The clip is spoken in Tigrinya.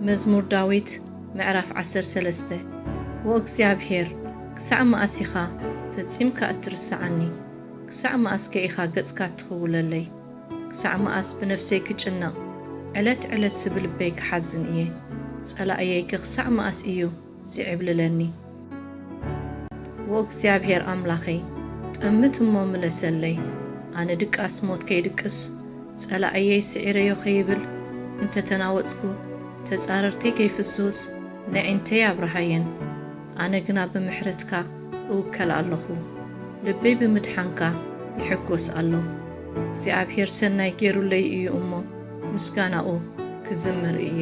መዝሙር ዳዊት ምዕራፍ ዓሰርተ ሰለስተ። ዎ እግዚኣብሔር፣ ክሳዕ መኣስ ኢኻ ፈጺምካ እትርስዓኒ? ክሳዕ መኣስከ ኢኻ ገጽካ እትኽውለለይ? ክሳዕ መኣስ ብነፍሰይ ክጭነቕ? ዕለት ዕለትሲ ብልበይ ክሓዝን እየ። ጸላእየይከ ክሳዕ መኣስ እዩ ዝዕብልለኒ? ዎ እግዚኣብሔር ኣምላኸይ፣ ጠምት እሞ ምለሰለይ። ኣነ ድቃስ ሞት ከይድቅስ፣ ጸላእየይ ስዒረዮ ከይብል እንተ ተናወጽኩ፣ ተጻረርተይ ከይፍስሱስ፣ ነዒንተይ ኣብርሃየን። ኣነ ግና ብምሕረትካ እውከል ኣለኹ፣ ልበይ ብምድሓንካ ይሕጎስ ኣሎ። እግዚኣብሔር ሰናይ ገይሩለይ እዩ እሞ፣ ምስጋናኡ ክዝምር እየ።